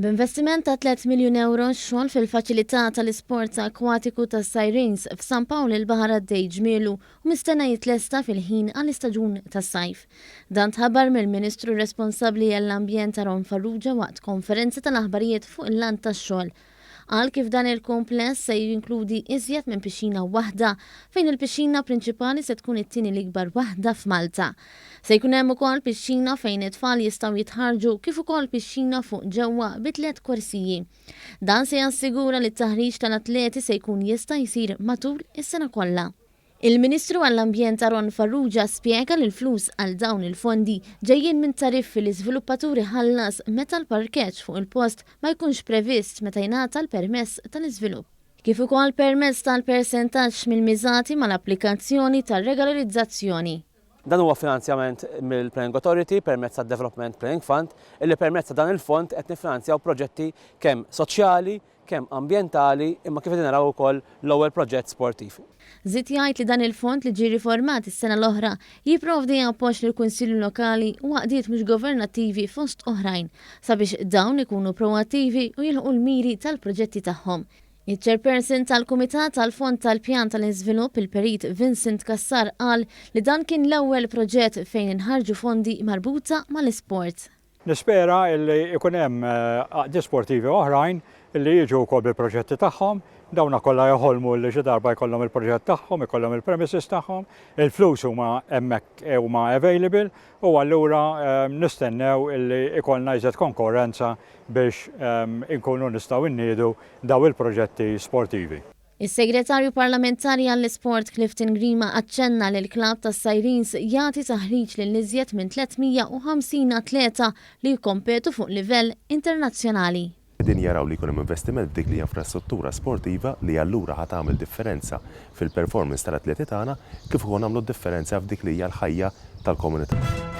B'investiment ta' 3 miljun ewro, x-xogħol fil-faċilità tal-isports akkwatiku tas-Sirens f'San Pawl il-Baħar għaddej ġmielu u mistenna jitlesta fil-ħin għall-istaġun tas-sajf. Dan tħabbar mill-Ministru responsabbli għall-Ambjent Aaron Farrugia waqt konferenza tal-aħbarijiet fuq il-lant tax-xogħol. Qal kif dan il-kumpless se jinkludi iżjed minn pixxina waħda, fejn il-pixxina prinċipali se tkun it-tieni l-ikbar waħda f'Malta. Se jkun hemm ukoll pixxina fejn it-tfal jistgħu jitħarrġu kif ukoll pixxina fuq ġewwa bi tliet korsiji. Dan se jassigura li t-taħriġ tal-atleti se jkun jista' jsir matul is-sena kollha. Il-Ministru għall-Ambjent Aaron Farrugia spjega li l-flus għal dawn il-fondi ġejjin minn tariffi li żviluppatur iħallas meta l-parkeġġ fuq il-post ma jkunx previst meta jingħata l-permess tal-iżvilupp. Kif ukoll permezz tal-persentaġġ mill-miżati mal-applikazzjoni tar-regolarizzazzjoni. Dan huwa finanzjament mill-Planning Authority permezz tad-Development Planning Fund illi permezz ta' dan il-fond qed niffinanzjaw proġetti kemm soċjali, kemm ambjentali imma kif qegħdin naraw ukoll l-ewwel proġett sportiv. Żied jgħid li dan il-fond li ġie riformat is-sena l-oħra jipprovdi appoġġ lill-Kunsilli Lokali u għaqdiet mhux governattivi fost oħrajn sabiex dawn ikunu proattivi u jilħqu l-miri tal-proġetti tagħhom. Iċ-Chairperson tal-Kumitat għall-Fond tal-Pjan tal-Iżvilupp, il-Perit Vincent Cassar qal li dan kien l-ewwel proġett fejn inħarġu fondi marbuta mal-isport. Nispera illi jkun hemm għaqdiet sportivi oħrajn illi jiġu wkoll bil-proġetti tagħhom. Dawna kollha joħolmu illi xi darba jkollhom il-proġett tagħhom, ikollhom il-premises tagħhom. Il-flus huma hemmhekk huma available u allura nistennew illi jkollna iżjed konkorrenza biex inkunu nistgħu nniedu dawn il-proġetti sportivi. Is-Segretarju Parlamentari għall-Isport Clifton Grima aċċenna li l-klabb tas-Sirens jagħti taħriġ lil iżjed minn 350 atleta li jikkompetu fuq livell internazzjonali. Qegħdin jaraw li jkun hemm investiment f'dik li hija infrastruttura sportiva li allura ħa tagħmel differenza fil-performance tal-atleti tagħna kif ukoll nagħmlu d-differenza f'dik li hija l-ħajja tal-komunità.